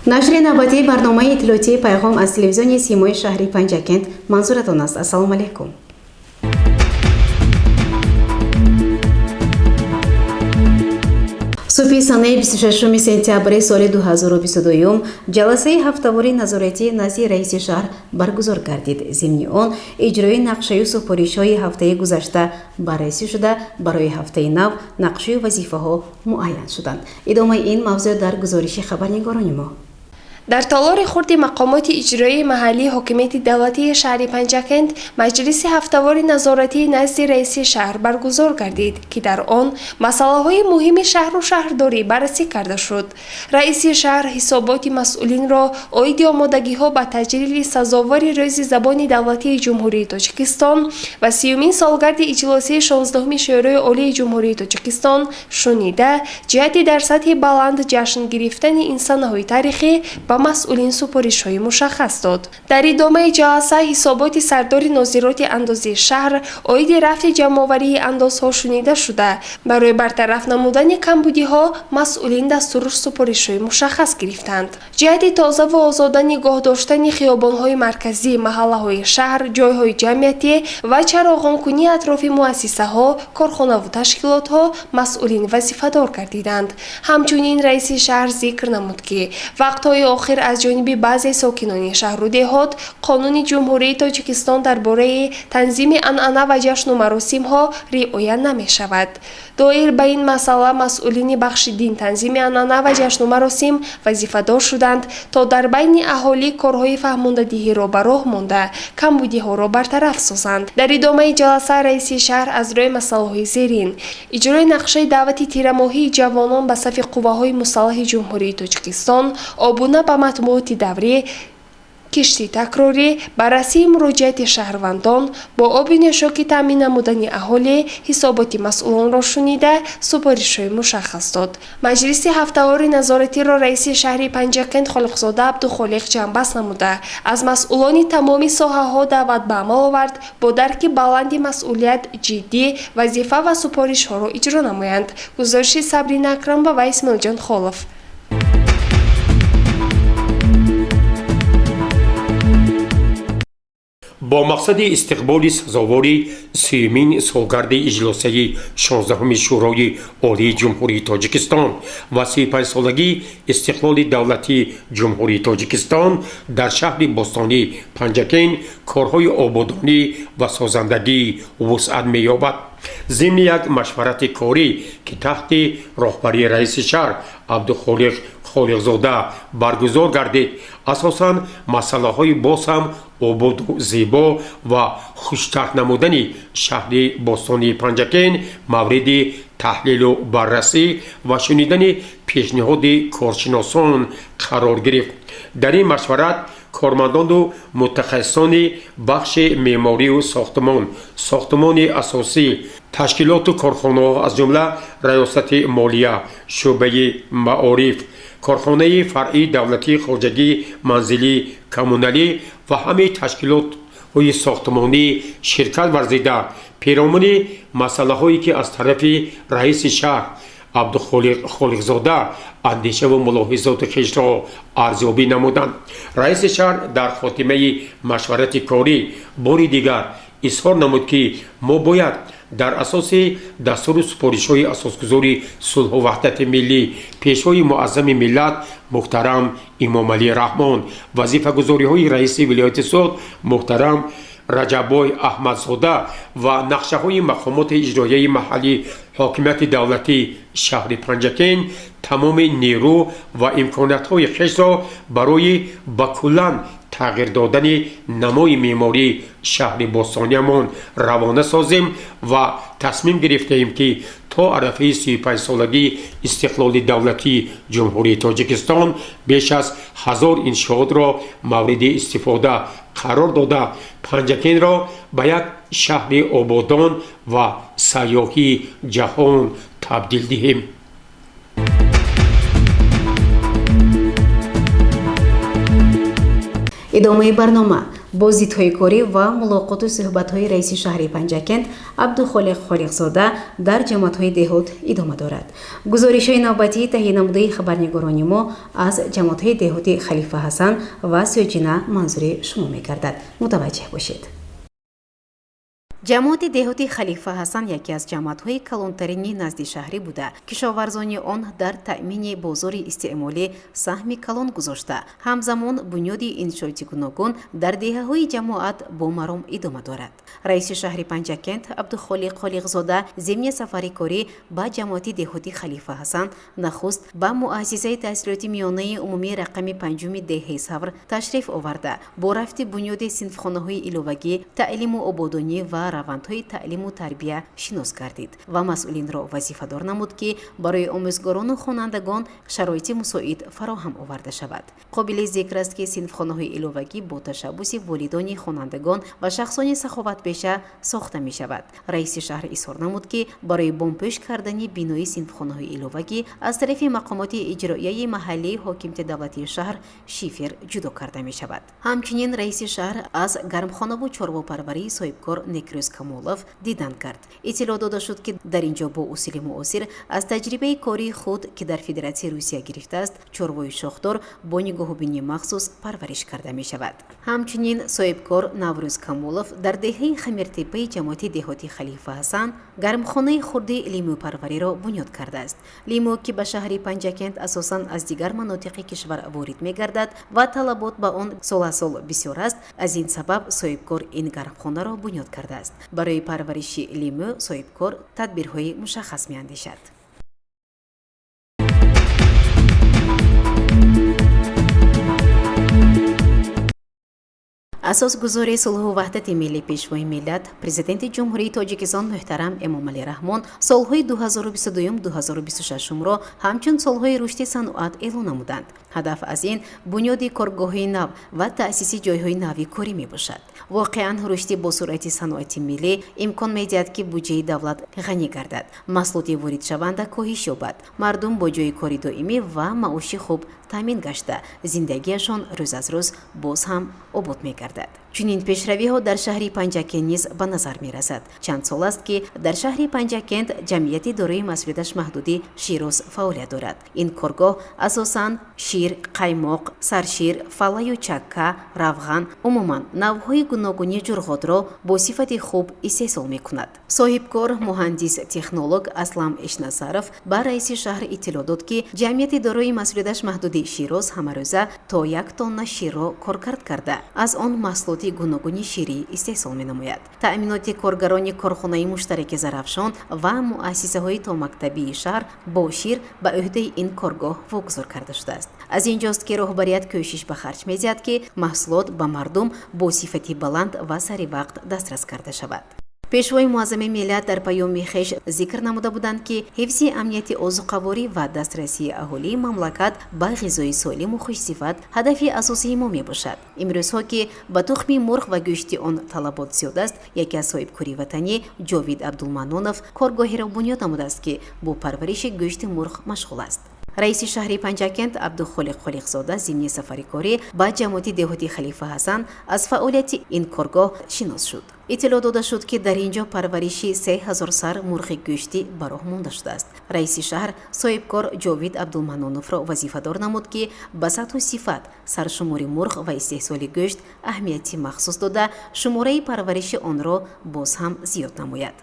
Нашри навбатии барномаи иттилоотии «Пайғом» аз телевизиони Симои шаҳри Панҷакент манзуратон аст. Ассалому алайкум. Субҳи санаи 26 сентябри соли 2022 ҷаласаи ҳафтавори назоратӣ назди раиси шаҳр баргузор гардид. Зимни он иҷрои нақшаю супоришҳои ҳафтаи гузашта баррасӣ шуда, барои ҳафтаи нав нақшаю вазифаҳо муайян шуданд. Идомаи ин мавзӯъ дар гузориши хабарнигорони мо. Дар толори хурди мақомоти иҷроии маҳаллии ҳокимияти давлатии шаҳри Панҷакент маҷлиси ҳафтавори назоратии назди раиси шаҳр баргузор гардид, ки дар он масъалаҳои муҳими шаҳру шаҳрдорӣ баррасӣ карда шуд. Раиси шаҳр ҳисоботи масъулинро оиди омодагиҳо ба таҷлили сазовори Рӯзи забони давлатии Ҷумҳурии Тоҷикистон ва 30-умин солгарди иҷлосияи 16-уми Шӯрои Олии Ҷумҳурии Тоҷикистон шунида, ҷиҳати дар сатҳи баланд ҷашн гирифтани ин санаҳои таърихӣ ба масъулин супоришҳои мушаххас дод. Дар идомаи ҷаласа ҳисоботи сардори нозироти андозии шаҳр оиди рафти ҷамъоварии андозҳо шунида шуда, барои бартараф намудани камбудиҳо масъулин дастуру супоришҳои мушаххас гирифтанд. Ҷиҳати тозаву озода нигоҳ доштани хиёбонҳои марказӣ, маҳаллаҳои шаҳр, ҷойҳои ҷамъиятӣ ва чароғонкунии атрофи муассисаҳо, корхонаву ташкилотҳо масъулин вазифадор гардиданд. Ҳамчунин раиси шаҳр зикр намуд, ки вақтҳои охир аз ҷониби баъзе сокинони шаҳру деҳот Қонуни Ҷумҳурии Тоҷикистон дар бораи танзими анъана ва ҷашну маросимҳо риоя намешавад. Доир ба ин масъала масъулини бахши дин, танзими анъана ва ҷашну маросим вазифадор шуданд, то дар байни аҳолӣ корҳои фаҳмондадиҳиро ба роҳ монда, камбудиҳоро бартараф созанд. Дар идомаи ҷаласа раиси шаҳр аз рӯи масъалаҳои зерин: иҷрои нақшаи даъвати тирамоҳии ҷавонон ба сафи қувваҳои мусаллаҳи Ҷумҳурии Тоҷикистон, обуна ба матбуоти даврӣ, кишти такрорӣ, баррасии муроҷиати шаҳрвандон, бо оби нӯшокӣ таъмин намудани аҳолӣ ҳисоботи масъулонро шунида, супоришҳои мушаххас дод. Маҷлиси ҳафтавори назоратиро раиси шаҳри Панҷакент Холиқзода Абдухолиқ ҷамъбаст намуда, аз масъулони тамоми соҳаҳо даъват ба амал овард, бо дарки баланди масъулият ҷиддӣ вазифа ва супоришҳоро иҷро намоянд. Гузориши Сабрина Акрамова ва Исмоилҷон Холов. Бо мақсади истиқболи сазовори 30-умин солгарди иҷлосияи 16-уми Шӯрои Олии Ҷумҳурии Тоҷикистон ва 35-солагии истиқлоли давлатии Ҷумҳурии Тоҷикистон дар шаҳри бостонӣ Панҷакент корҳои ободонӣ ва созандагӣ вусъат меёбад. Зимни як машварати корӣ, ки таҳти роҳбарии раиси шаҳр Абдухолиқ Холиқзода баргузор гардид, асосан масъалаҳои боз ҳам ободу зебо ва хуштарҳ намудани шаҳри бостонии Панҷакент мавриди таҳлилу баррасӣ ва шунидани пешниҳоди коршиносон қарор гирифт. Дар ин машварат кормандону мутахассисони бахши меъморию сохтмон, сохтмони асосӣ, ташкилоту корхонаҳо, аз ҷумла раёсати молия, шӯъбаи маориф, корхонаи фаръии давлатии хоҷагии манзилии коммуналӣ ва ҳамаи ташкилотҳои сохтмонӣ ширкат варзида, перомуни масъалаҳое, ки аз тарафи раиси шаҳр Абдухолиқ Холиқзода андешаву мулоҳизоти хешро арзёбӣ намуданд. Раиси шаҳр дар хотимаи машварати корӣ бори дигар изҳор намуд, ки мо бояд дар асоси дастуру супоришҳои асосгузори сулҳу ваҳдати миллӣ, Пешвои муаззами миллат муҳтарам Эмомалӣ Раҳмон, вазифагузориҳои раиси вилояти Суғд муҳтарам Раҷаббой Аҳмадзода ва нақшаҳои мақомоти иҷроияи маҳаллии ҳокимияти давлатии шаҳри Панҷакент тамоми нерӯ ва имкониятҳои хешро барои ба куллан тағйир додани намои меъмории шаҳри бостониямон равона созем ва тасмим гирифтаем, ки то арафаи 35-солагии истиқлоли давлатии Ҷумҳурии Тоҷикистон беш аз 1000 иншоотро мавриди истифода қарор дода, Панҷакентро ба як шаҳри ободон ва сайёҳии ҷаҳон табдил диҳем. Идомаи барнома. Боздидҳои корӣ ва мулоқоту суҳбатҳои раиси шаҳри Панҷакент Абдухолиқ Холиқзода дар ҷамоатҳои деҳот идома дорад. Гузоришҳои навбатии таҳия хабарнигорони мо аз ҷамоатҳои деҳоти Халифа Ҳасан ва Сӯҷина манзури шумо мегардад. Мутаваҷҷеҳ бошед. Ҷамоати деҳоти Халифа Ҳасан яке аз ҷамоатҳои калонтарини назди шаҳрӣ буда, кишоварзони он дар таъмини бозори истеъмолӣ саҳми калон гузошта, ҳамзамон бунёди иншооти гуногун дар деҳаҳои ҷамоат бо маром идома дорад. Раиси шаҳри Панҷакент Абдухолиқ Холиқзода зимни сафари корӣ ба ҷамоати деҳоти Халифа Ҳасан нахуст ба муассисаи таҳсилоти миёнаи умумии рақами панҷуми деҳаи Савр ташриф оварда, бо рафти бунёди синфхонаҳои иловагӣ, таълиму ободонӣ ва равандҳои таълиму тарбия шинос гардид ва масъулинро вазифадор намуд, ки барои омӯзгорону хонандагон шароити мусоид фароҳам оварда шавад. Қобили зикр аст, ки синфхонаҳои иловагӣ бо ташаббуси волидони хонандагон ва шахсони саховатпеша сохта мешавад. Раиси шаҳр изҳор намуд, ки барои бомпӯш кардани бинои синфхонаҳои иловагӣ аз тарафи мақомоти иҷроияи маҳаллии ҳокимияти давлатии шаҳр шифер ҷудо карда мешавад. Ҳамчунин раиси шаҳр аз гармхонаву чорвопарварии соҳибкор Некрӯз Камолов дидан кард. Иттилоъ дода шуд, ки дар ин ҷо бо усули муосир аз таҷрибаи кории худ, ки дар Федератсияи Русия гирифтааст, чорвои шохдор бо нигоҳубини махсус парвариш карда мешавад. Ҳамчунин соҳибкор Наврӯз Камолов дар деҳаи Хамиртепаи ҷамоати деҳоти Халифа Ҳасан гармхонаи хурди лимӯпарвариро бунёд кардааст. Лимӯ, ки ба шаҳри Панҷакент асосан аз дигар манотиқи кишвар ворид мегардад ва талабот ба он сол аз сол бисёр аст, аз ин сабаб соҳибкор ин гармхонаро бунёд кардааст. Барои парвариши лимӯ соҳибкор тадбирҳои мушаххас меандешад. Асосгузори сулҳу ваҳдати миллӣ, Пешвои миллат, Президенти Ҷумҳурии Тоҷикистон муҳтарам Эмомалӣ Раҳмон солҳои 2022-2026-ро ҳамчун солҳои рушди саноат эълон намуданд. Ҳадаф аз ин бунёди коргоҳҳои нав ва таъсиси ҷойҳои нави корӣ мебошад. Воқеан, рушди босуръати саноати миллӣ имкон медиҳад, ки буҷаи давлат ғанӣ гардад, маҳсулоти воридшаванда коҳиш ёбад, мардум бо ҷойи кори доимӣ ва маоши хуб таъмин гашта, зиндагиашон рӯз аз рӯз боз ҳам обод мегардад. Чунин пешравиҳо дар шаҳри Панҷакент низ ба назар мерасад. Чанд сол аст, ки дар шаҳри Панҷакент ҷамъияти дорои масъулияташ маҳдуди «Широз» фаъолият дорад. Ин коргоҳ асосан шир, қаймоқ, саршир, фалаю чакка, равған, умуман навъҳои гуногуни ҷурғотро бо сифати хуб истеҳсол мекунад. Соҳибкор, муҳандис технолог Аслам Эшназаров ба раиси шаҳр иттилоъ дод, ки ҷамъияти дорои масъулияташ маҳдуди «Широз» ҳамарӯза то 1 тонна ширро коркард карда, аз он маҳсулоти гуногуни ширӣ истеҳсол менамояд. Таъминоти коргарони корхонаи муштараки «Зарафшон» ва муассисаҳои томактабии шаҳр бо шир ба ӯҳдаи ин коргоҳ вогузор карда шудааст. Аз ин ҷост, ки роҳбарият кӯшиш ба харҷ медиҳад, ки маҳсулот ба мардум бо сифати баланд ва сари вақт дастрас карда шавад. Пешвои муаззами миллат дар паёми хеш зикр намуда буданд, ки ҳифзи амнияти озуқаворӣ ва дастрасии аҳолии мамлакат ба ғизои солиму хушсифат ҳадафи асосии мо мебошад. Имрӯзҳо, ки ба тухми мурғ ва гӯшти он талабот зиёд аст, яке аз соҳибкори ватанӣ Ҷовид Абдулманонов коргоҳеро бунёд намудааст, ки бо парвариши гӯшти мурғ машғул аст. Раиси шаҳри Панҷакент Абдухолиқ Холиқзода зимни сафари корӣ ба ҷамоати деҳоти Халифа Ҳасан аз фаъолияти ин коргоҳ шинос шуд. Иттилоъ дода шуд, ки дар ин ҷо парвариши 3000 сар мурғи гӯштӣ ба роҳ монда шудааст. Раиси шаҳр соҳибкор Ҷовид Абдулманоновро вазифадор намуд, ки ба сатҳу сифат, саршумори мурғ ва истеҳсоли гӯшт аҳамияти махсус дода, шумораи парвариши онро боз ҳам зиёд намояд.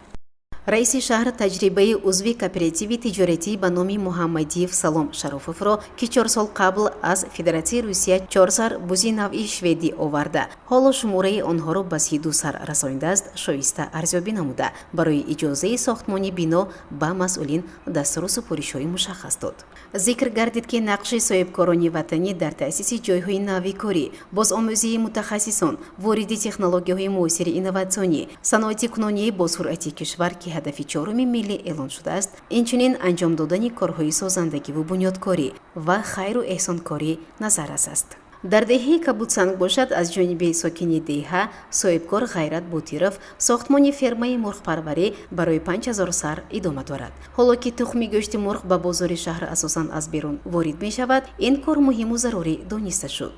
Раиси шаҳр таҷрибаи узви кооперативи тиҷоратӣ ба номи Муҳаммадиев Салом Шарофовро, ки 4 сол қабл аз Федератсияи Русия чор сар бузи навъи шведӣ оварда, ҳоло шумораи онҳоро ба 32 сар расонидааст, шоиста арзёбӣ намуда, барои иҷозаи сохтмони бино ба масъулин дастуру супоришҳои мушаххас дод. Зикр гардид, ки нақши соҳибкорони ватанӣ дар таъсиси ҷойҳои нави корӣ, бозомӯзии мутахассисон, вориди технологияҳои муосири инноватсионӣ, саноати кунунии босуръати кишвар, ки ҳадафи чоруми миллӣ эълон шудааст, инчунин анҷом додани корҳои созандагиву бунёдкорӣ ва хайру эҳсонкорӣ назаррас аст. Дар деҳаи Кабудсанг бошад, аз ҷониби сокини деҳа соҳибкор Ғайрат Ботиров сохтмони фермаи мурғпарварӣ барои 5000 сар идома дорад. Ҳоло ки тухми гӯшти мурғ ба бозори шаҳр асосан аз берун ворид мешавад, ин кор муҳиму зарурӣ дониста шуд.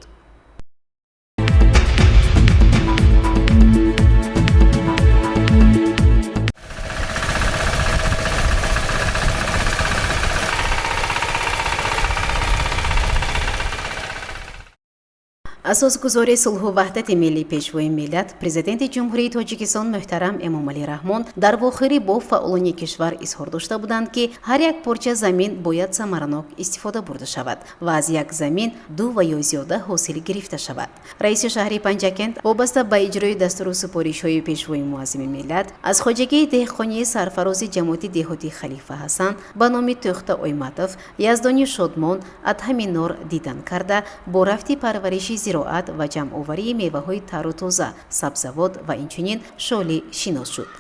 Асосгузори сулҳу ваҳдати миллӣ, Пешвои миллат, Президенти Ҷумҳурии Тоҷикистон муҳтарам Эмомалӣ Раҳмон дар вохӯрӣ бо фаъолони кишвар изҳор дошта буданд, ки ҳар як порча замин бояд самаранок истифода бурда шавад ва аз як замин ду ва ё зиёда ҳосил гирифта шавад. Раиси шаҳри Панҷакент вобаста ба иҷрои дастуру супоришҳои Пешвои муаззами миллат аз хоҷагии деҳқонии сарфарози ҷамоати деҳоти Халифа Ҳасан ба номи Тӯхта Ойматов, Яздони Шодмон, Адҳами Нор дидан карда, бо рафти парвариши зироат ва ҷамъоварии меваҳои тару тоза, сабзавот ва инчунин шолӣ шинос шуд.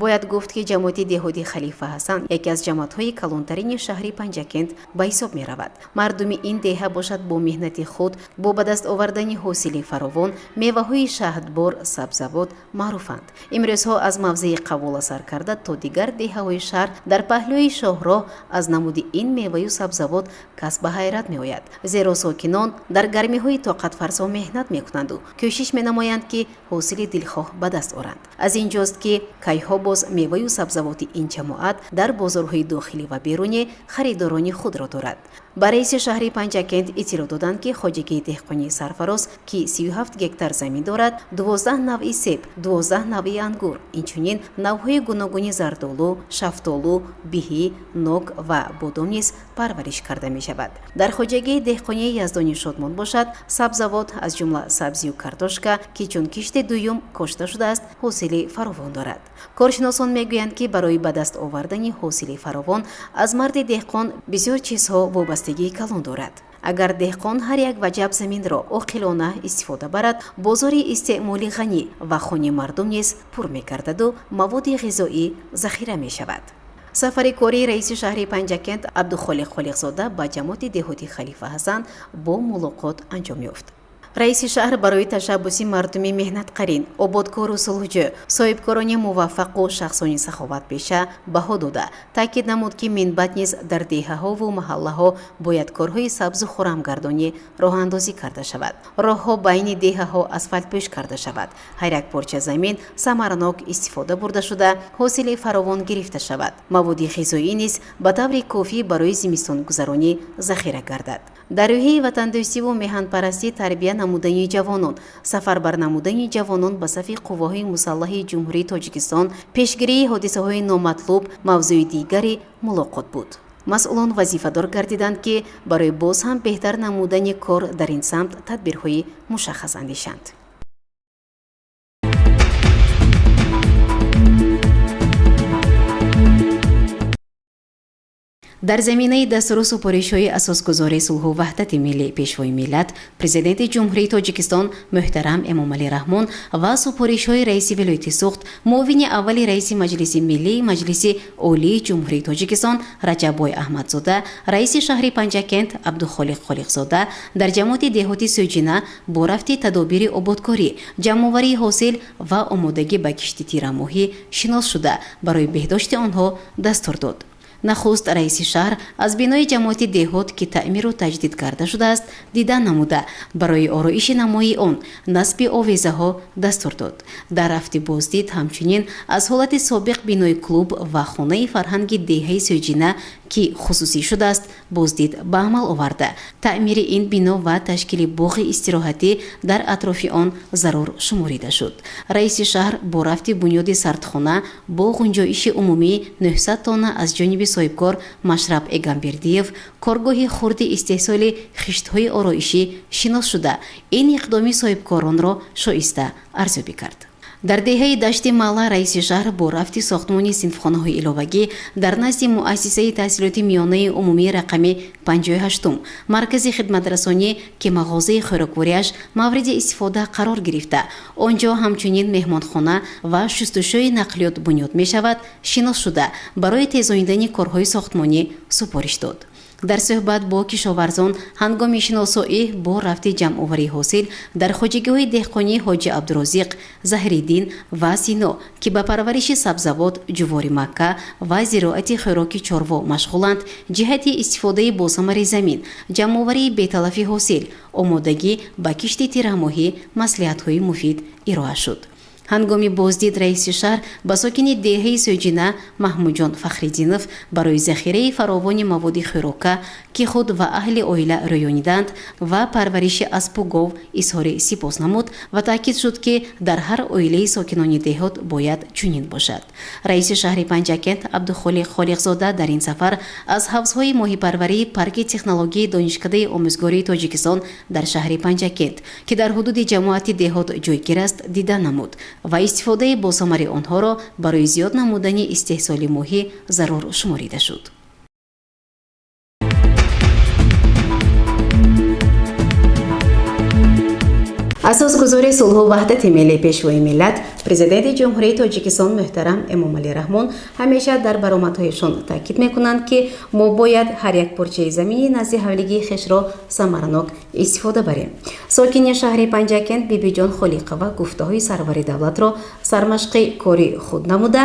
Бояд гуфт, ки ҷамоати деҳоти Халифа Ҳасан яке аз ҷамоатҳои калонтарини шаҳри Панҷакент ба ҳисоб меравад. Мардуми ин деҳа бошад, бо меҳнати худ, бо ба даст овардани ҳосили фаровон, меваҳои шаҳдбор, сабзавот маъруфанд. Имрӯзҳо аз мавзеи Қавола сар карда то дигар деҳаҳои шаҳр дар паҳлӯи шоҳроҳ аз намуди ин меваю сабзавот кас ба ҳайрат меояд, зеро сокинон дар гармиҳои тоқатфарсо меҳнат мекунанду кӯшиш менамоянд, ки ҳосили дилхоҳ ба даст оранд. Аз ин ҷост, ки кайҳо боз меваю сабзавоти ин ҷамоат дар бозорҳои дохилӣ ва берунӣ харидорони худро дорад. Ба раиси шаҳри Панҷакент иттилоъ доданд, ки хоҷагии деҳқонии сарфароз, ки 37 гектар замин дорад, 12 навъи себ, 12 навъи ангур, инчунин навъҳои гуногуни зардолу, шафтолу, биҳӣ, нок ва бодом низ парвариш карда мешавад. Дар хоҷагии деҳқонии Яздони Шодмон бошад, сабзавот, аз ҷумла сабзию картошка, ки чун кишти дуюм кошта шудааст, ҳосили фаровон дорад. Коршиносон мегӯянд, ки барои ба даст овардани ҳосили фаровон аз марди деҳқон бисёр чизҳо вобастагии калон дорад. Агар деҳқон ҳар як ваҷаб заминро оқилона истифода барад, бозори истеъмоли ғанӣ ва хони мардум низ пур мегардаду маводи ғизоӣ захира мешавад. Сафари кории раиси шаҳри Панҷакент Абдухолиқ Холиқзода ба ҷамоати деҳоти Халифа Ҳасан бо мулоқот анҷом ёфт. Раиси шаҳр барои ташаббуси мардуми меҳнатқарин, ободкору сулҳҷӯ, соҳибкорони муваффақу шахсони саховатпеша баҳо дода, таъкид намуд, ки минбаъд низ дар деҳаҳову маҳаллаҳо бояд корҳои сабзу хурамгардонӣ роҳандозӣ карда шавад, роҳҳо байни деҳаҳо асфалтпӯш карда шавад, ҳар як порча замин самаранок истифода бурда шуда, ҳосили фаровон гирифта шавад, маводи ғизоӣ низ ба таври кофӣ барои зимистонгузаронӣ захира гардад. Дар рӯҳияи ватандӯстиву меҳанпарастӣ тарбия намудани ҷавонон, сафарбар намудани ҷавонон ба сафи қувваҳои мусаллаҳи Ҷумҳурии Тоҷикистон, пешгирии ҳодисаҳои номатлуб мавзӯи дигари мулоқот буд. Масъулон вазифадор гардиданд, ки барои боз ҳам беҳтар намудани кор дар ин самт тадбирҳои мушаххас андешанд. Дар заминаи дастуру супоришҳои асосгузори сулҳу ваҳдати миллӣ, Пешвои миллат, Президенти Ҷумҳурии Тоҷикистон муҳтарам Эмомалӣ Раҳмон ва супоришҳои раиси вилояти Суғд, муовини аввали раиси Маҷлиси Миллии Маҷлиси Олии Ҷумҳурии Тоҷикистон Раҷаббой Аҳмадзода, раиси шаҳри Панҷакент Абдухолиқ Холиқзода дар ҷамоати деҳоти Сӯҷина бо рафти тадобири ободкорӣ, ҷамъоварии ҳосил ва омодагӣ ба кишти тирамоҳӣ шинос шуда, барои беҳдошти онҳо дастур дод. Нахуст раиси шаҳр аз бинои ҷамоати деҳот, ки таъмиру таҷдид карда шудааст, дидан намуда, барои ороиши намои он, насби овезаҳо дастур дод. Дар рафти боздид ҳамчунин аз ҳолати собиқ бинои клуб ва хонаи фарҳанги деҳаи Сӯҷина, ки хусусӣ шудааст, боздид ба амал оварда, таъмири ин бино ва ташкили боғи истироҳатӣ дар атрофи он зарур шуморида шуд. Раиси шаҳр бо рафти бунёди сардхона бо ғунҷоиши умумии 900 тонна аз ҷониби соҳибкор Машраб Эгамбердиев, коргоҳи хурди истеҳсоли хиштҳои ороишӣ шинос шуда, ин иқдоми соҳибкоронро шоиста арзёбӣ кард. Дар деҳаи Дашти Мала раиси шаҳр бо рафти сохтмони синфхонаҳои иловагӣ дар назди муассисаи таҳсилоти миёнаи умумии рақами 58-ум, маркази хидматрасонӣ, ки мағозаи хӯроквориаш мавриди истифода қарор гирифта, он ҷо ҳамчунин меҳмонхона ва шустушӯи нақлиёт бунёд мешавад, шинос шуда, барои тезонидани корҳои сохтмонӣ супориш дод. Дар суҳбат бо кишоварзон ҳангоми шиносоӣ бо рафти ҷамъоварии ҳосил дар хоҷагиҳои деҳқонии Ҳоҷи Абдурозиқ, Заҳриддин ва Сино, ки ба парвариши сабзавот, ҷувори макка ва зироати хӯроки чорво машғуланд, ҷиҳати истифодаи босамари замин, ҷамъоварии беталафи ҳосил, омодагӣ ба кишти тирамоҳӣ маслиҳатҳои муфид ироа шуд. Ҳангоми боздид раиси шаҳр ба сокини деҳаи Сӯҷина Маҳмудҷон Фахриддинов барои захираи фаровони маводи хӯрока, ки худ ва аҳли оила рӯёниданд, ва парвариши аспу гов изҳори сипос намуд ва таъкид шуд, ки дар ҳар оилаи сокинони деҳот бояд чунин бошад. Раиси шаҳри Панҷакент Абдухолиқ Холиқзода дар ин сафар аз ҳавзҳои моҳипарварии парки технологияи Донишкадаи омӯзгории Тоҷикистон дар шаҳри Панҷакент, ки дар ҳудуди ҷамоати деҳот ҷойгир аст, дида намуд ва истифодаи босамари онҳоро барои зиёд намудани истеҳсоли моҳӣ зарур шуморида шуд. Асосгузори сулҳу ваҳдати миллӣ, Пешвои миллат, Президенти Ҷумҳурии Тоҷикистон муҳтарам Эмомалӣ Раҳмон ҳамеша дар баромадҳояшон таъкид мекунанд, ки мо бояд ҳар як порчаи замини назди ҳавлигии хешро самаранок истифода барем. Сокини шаҳри Панҷакент Бибиҷон Холиқова гуфтаҳои сарвари давлатро сармашқи кори худ намуда,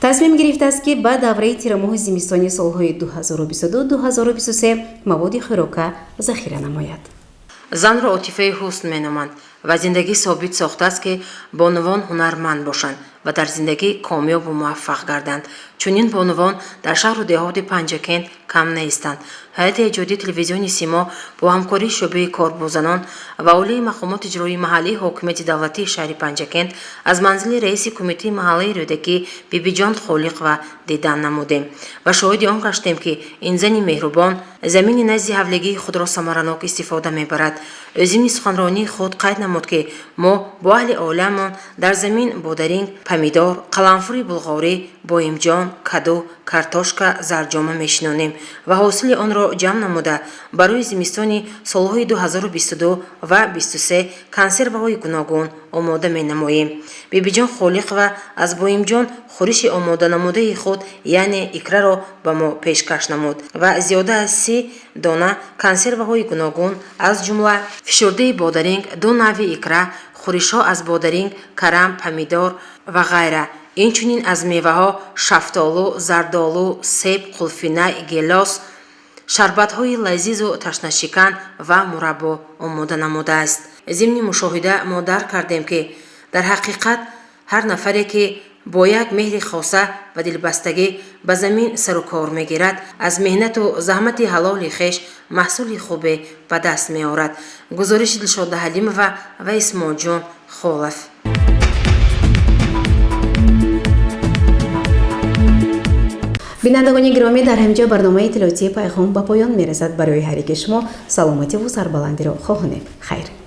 тасмим гирифтааст, ки ба давраи тирамоҳи зимистони солҳои 2022-2023 маводи хӯрока захира намояд. Занро отифаи ҳусн меноманд ва зиндагӣ собит сохтааст, ки бонувон ҳунарманд бошанд ва дар зиндагӣ комёбу муваффақ гарданд. Чунин бонувон дар шаҳру деҳоти Панҷакент кам нестанд. Ҳайати эҷодии телевизиони Симо бо ҳамкории шӯъбаи кор бо занон ва олии мақомоти иҷроии маҳаллии ҳокимияти давлатии шаҳри Панҷакент аз манзили раиси кумитаи маҳаллаи Рӯдакӣ Бибиҷон Холиқова дидан намудем ва шоҳиди он гаштем, ки ин зани меҳрубон замини назди ҳавлигии худро самаранок истифода мебарад. Ӯ зимни суханронии худ қайд намуд, ки мо бо аҳли оиламон дар замин бодаринг, помидор, қаламфури булғорӣ, боимҷон, каду, картошка, зарҷома мешинонем ва ҳосили онро ҷамъ намуда, барои зимистони солҳои 2022 ва 23 консерваҳои гуногун омода менамоем. Бибиҷон Холиқова аз боимҷон хӯриши омоданамудаи худ, яъне икраро, ба мо пешкаш намуд ва зиёда аз 30 дона консерваҳои гуногун, аз ҷумла фишурдаи бодаринг, ду навъи икра, хӯришҳо аз бодаринг, карам, помидор ва ғайра, инчунин аз меваҳо шафтолу, зардолу, себ, қулфинай, гелос, шарбатҳои лазизу ташнашикан ва мураббо омода намудааст. Зимни мушоҳида мо дарк кардем, ки дар ҳақиқат ҳар нафаре, ки бо як меҳри хоса ва дилбастагӣ ба замин сару кор мегирад, аз меҳнату заҳмати ҳалоли хеш маҳсули хубе ба даст меорад. Гузориши Дилшода Ҳалимова ва Исмоилҷон Холов. Бинандагони гиромӣ, дар ҳамин ҷо барномаи иттилоотии Пайғом ба поён мерасад. Барои ҳар яки шумо саломативу сарбаландиро хоҳонем. Хайр.